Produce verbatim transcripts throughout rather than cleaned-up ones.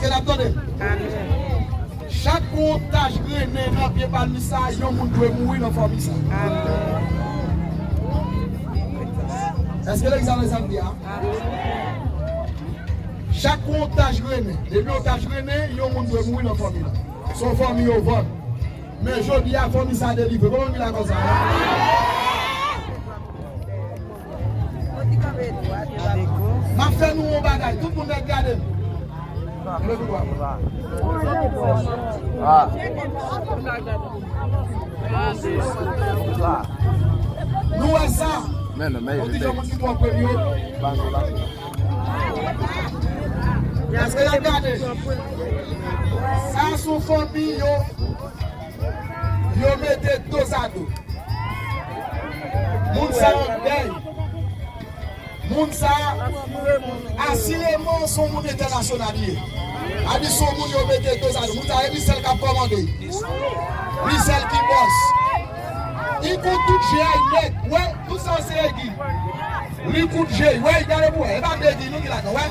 N ap tande. Chak gon tach grennen nan pye palmis sa, yon moun dwe mouri nan fanmi sa. Èske legliz la wè sa m di a? Chak gon tach grennen, depi yon tach grennen, yon moun dwe mouri nan fanmi la. Se yon fanmi yo vann. Men jodi a, fanmi sa delivre. Kòman m vin la konsa? M ap fè nou yon bagay. Tout moun nèk gade m. Nou wè sa? Men non, men yon ti jan moun ki twò premye. Èske n ap gade? Sa sou fanmi yo. Yo mete dozado. Moun sa an dèy. Moun sa asireman se yon moun entènasyonal li ye. A di se yon moun yo mete dozado. Moun sa e li sèl k ap kòmande. Li sèl ki bòs. Li konn tout je a nèt. Wè, tout sa se Egi. Li kout je, wè, gade pou wè. E pa Egi nou ki ladan, wè.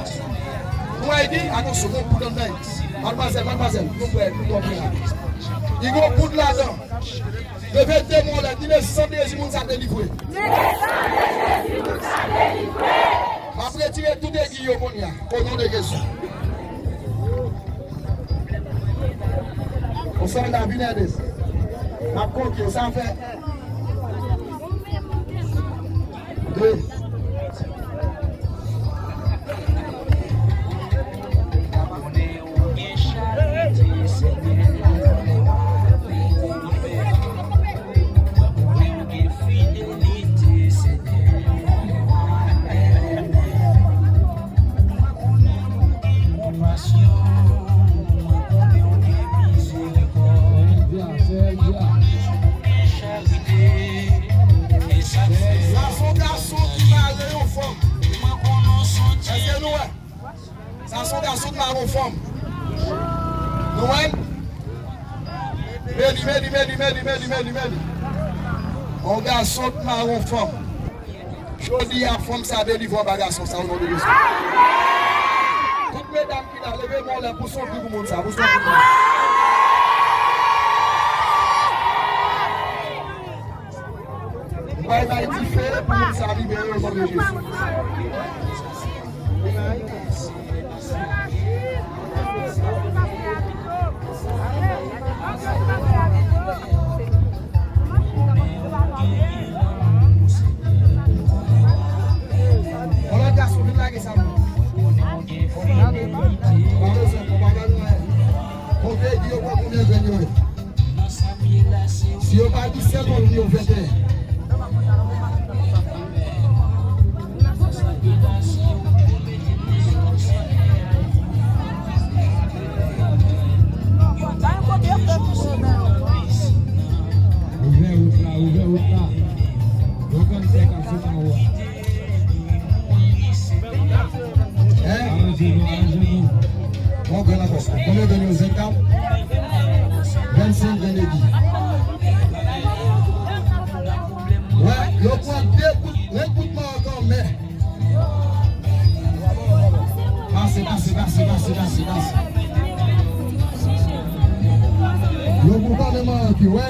Nou wè Egi, atansyon, gon poud anndan. Madmwazèl, madmwazèl, nou wè, nou wè la. Li gon poud ladan. Leve de men w anlè, di, le sang de Jésus, moun sa delivre. Mete san de Jezi, moun sa delivre. M ap retire tout Egi yo kounye a, o non de Jezi. Osanda, vin ede. M ap konte, sa fè. De. Sa se yon gason ki mare yon fanm. Èske nou wè? Sa se yon gason ki mare yon fanm. Nou wè? Meli, meli, meli, meli, meli, meli, meli. Yon gason ki mare yon fanm. Jodi a, fanm sa delivre anba gason sa, o non de Jezi. Tout medam ki la, leve men w anlè pou son kri pou moun sa, pou son kri pou moun. Bay, bay dife pou moun sa libere, o non de Jezi. Yon lòt gason vin lage sa pou mwen. Pa bezwen, pa bagay nou. Konte di yo pran konbyen grenn yo ye. Si yo pa di sèl moun yo venteyen. Ouvè wout la, ouvè wout la. Yo konn fè ka sou pa ou a. Hein? Aranje nou, aranje nou. Bon, grenn ankò. Konbyen grenn yo? Vennkatòz? Vennsenk grenn egi. Wè, yo pran de kout, yon kout mawòk an men. Pase, pase, pase, pase, pase, pase. Yo boukannen mawòk yo, wè.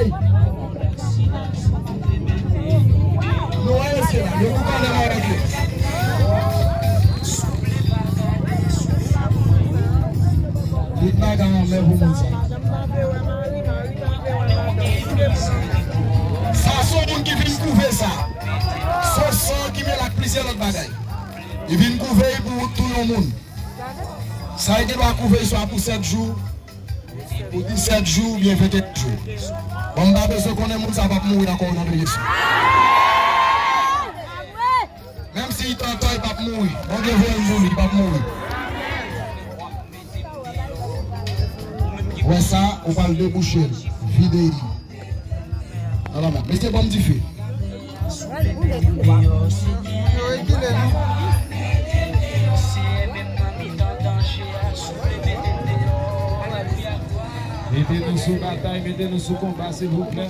Nou wè mesye la, yo pou pale mwen avèk yo. Tout bagay anmè pou moun sa. Sa se yon moun ki vin kouve sa. Se yon san ki mele ak plizyè lòt bagay. Li vin kouve pou touye yon moun. Sa li gen dwa kouve swa pou sèt jou, pou disèt jou oubyen venteyen jou. Bon, m pa bezwen konnen moun sa p ap mouri ankò o non de Jezi. Menm si li t an tan, li p ap mouri. Bondye voye l pou li, li p ap mouri. Wè sa, ou pral debouche l, vide li. Alò, mesye, ban m dife. Yo rekile, non? Mete nou sou batay, mete nou sou konba, silvouplè.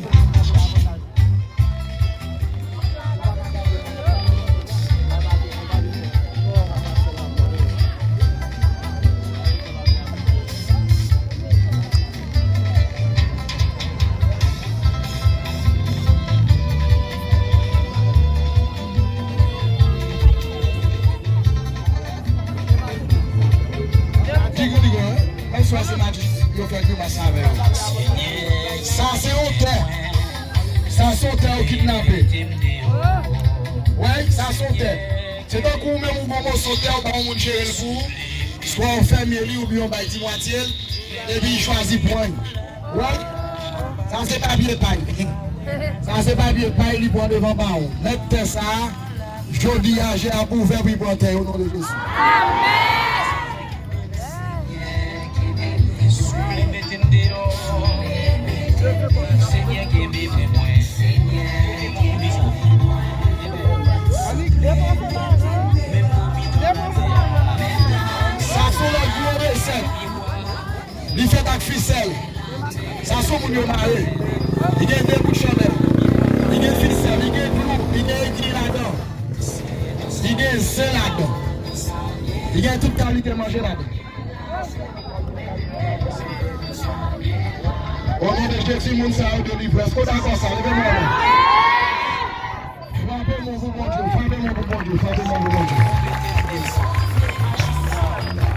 Swa se matris yo fè grimas avè yo. Sa se yon tè. Sa se yon tè yo kidnape. Wè, sa se yon tè. Se tankou ou menm ou gon moso tè ou ba yon moun jere l pou ou. Swa ou fèmye li oubyen ou bay ti mwatye l. Epi li chwazi pran l. Wè, sa se papye pay. Sa se papye pay li pran devan pa ou. Mèt tè sa a, jodi a, je ap ouvè pou li pran tè yo, non de Jezi. Sa se lòt gwo resèt. Li fèt ak fisèl. Sa se moun yo mare. Li gen de bout chanèl. Li gen fisèl, li gen klou, li gen egri ladan. Li gen zen ladan. Li gen tout kalite manje ladan. O non de Jezi, moun sa yo delivre. Èske w dakò sa? Leve men w.